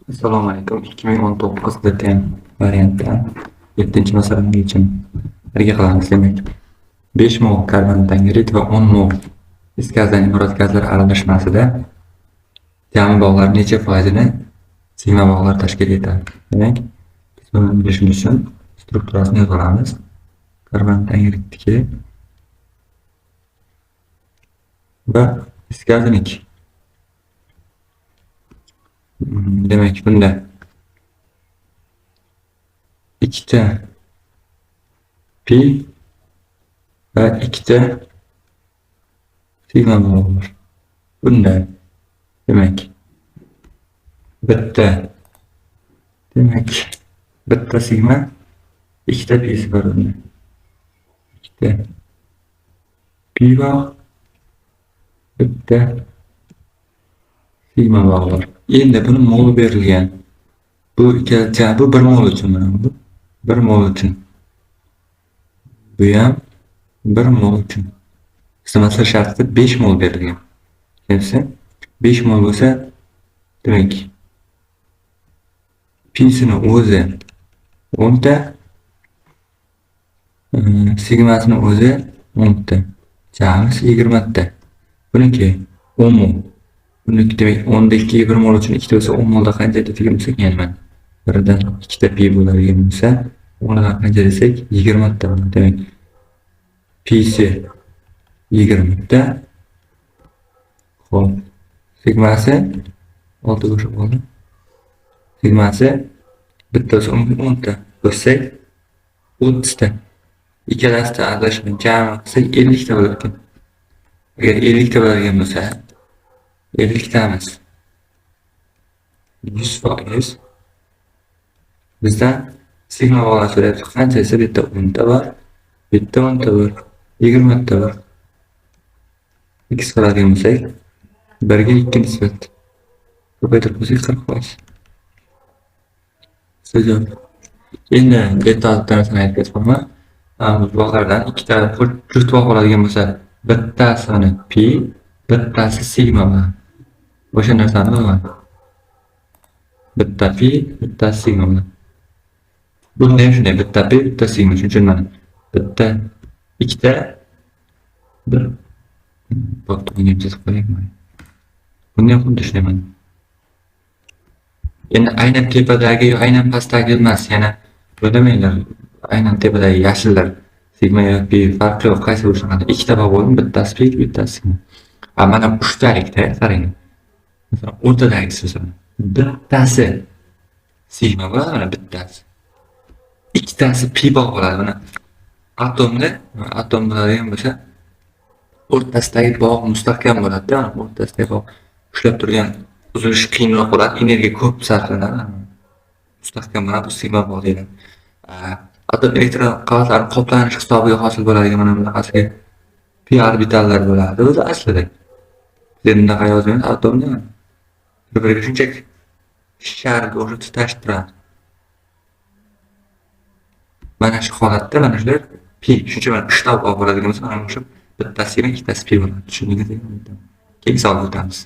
Assalomu alaykum. 2019 DTM variantdan 7-masalani yechim birga qilamiz. Demak, 5 mol karbonat angidrid va 10 mol is gazdan iborat gazlar aralashmasida jami bog'lar necha foizini sigma bog'lar tashkil etadi? Demak, biz buni bilishimiz uchun strukturasini yozib olamiz. Karbonat angidridniki va is gaziniki. Demak, bunda ikkita pi va ikkita sigma bog'i bor. Bunda demak bitta, demak, bitta sigma, ikkita pisi bor bunda. Ikkita pi bog', bitta sigma bog'i bor. Endi buni mol berilgan. Bu ikkala, bu 1 mol uchun, mana bu 1 mol uchun. Bu ham 1 mol uchun. Bizda masala shartida 5 mol berilgan. Tushunsa, 5 mol bo'lsa, demak, pisini o'zi 10 ta, sigmasini o'zi 10 ta. Jamisi 20 ta. Buniki 10 mol. Buniki demak 10 da 2 1 mol uchun ikkita bo'lsa, 10 molda qancha degan bo'lsak, ya'ni mana birdan ikkita pi bo'ladigan bo'lsa, o'nidan qancha desak, 20 ta bo'ladi. Demak, pisi 20 ta. Xo'p, sigmasi 6 qo'shib qoldi. Sigmasi bitta bo'lsa 10 ta qo'shsak 30 ta. Ikkalasida aralashma jami qilsak 50 ta bo'lar ekan. Agar 50 ta bo'ladigan bo'lsa, 50 tamiz. 100% bizdan sigma bog'lar so'rayapti. Qancha desa, bu yerda 10 ta bor, bu yerda 10 ta bor, 20 ta bor. X qiladigan bo'lsak, 1 ga 2 nisbat. Ko'paytirib qo'ysak 40%. Javob. Endi detal bitta narsani aytib ketib. Bu bog'lardan ikkita juft bog' oladigan bo'lsa, bittasini pi, bittasi sigma bilan. O'sha narsani bilaman. Bitta pi, bittasi sigma bilan. Bunda ham shunday, bitta pi, bitta sigma. Shuning uchun mana bitta, ikkita, bir. Bo'pti, bunga ham chizib qo'yaymi? Bunda ham xuddi shunday mana. Endi aynan tepadagi yo aynan pastdagi emas, yana o'ylamanglar, aynan tepadagi yashillar sigma yo pi, farqi yo'q, qaysi bo'lsa qanday. Ikkita bog' bo'ldi, bittasi pi, bittasi sigma. A mana uchtalikda qarang. Masalan, o'rtadagisi masalan, bittasi sigma bo'ladi, mana bittasi. Ikkitasi pi bog' bo'ladi. Mana atomda, atom bo'ladigan bo'lsa, o'rtasidagi bog' mustahkam bo'ladi-da, o'rtasidagi bog' ushlab turgan, uzilishi qiyinroq bo'ladi, energiya ko'p sarflanadi. Mustahkam bo'ladi, bu sigma bog' deyiladi. Atom elektron qavatlarning qoplanishi hisobiga hosil bo'ladigan mana bunaqasiga pi orbitallar bo'ladi o'zi aslida. Biz endi bunaqa yozmaymiz atomni. Bir-biriga shunchaki sharga o'xshab tutashib turadi. Mana shu holatda mana shular pi, shuncha mana uchta bog' bo'ladigan bo'lsa, mana shu bittasi sigma, ikkitasi pi bo'ladi. Tushundingiz degan umiddaman. Keyingi savolga o'tamiz.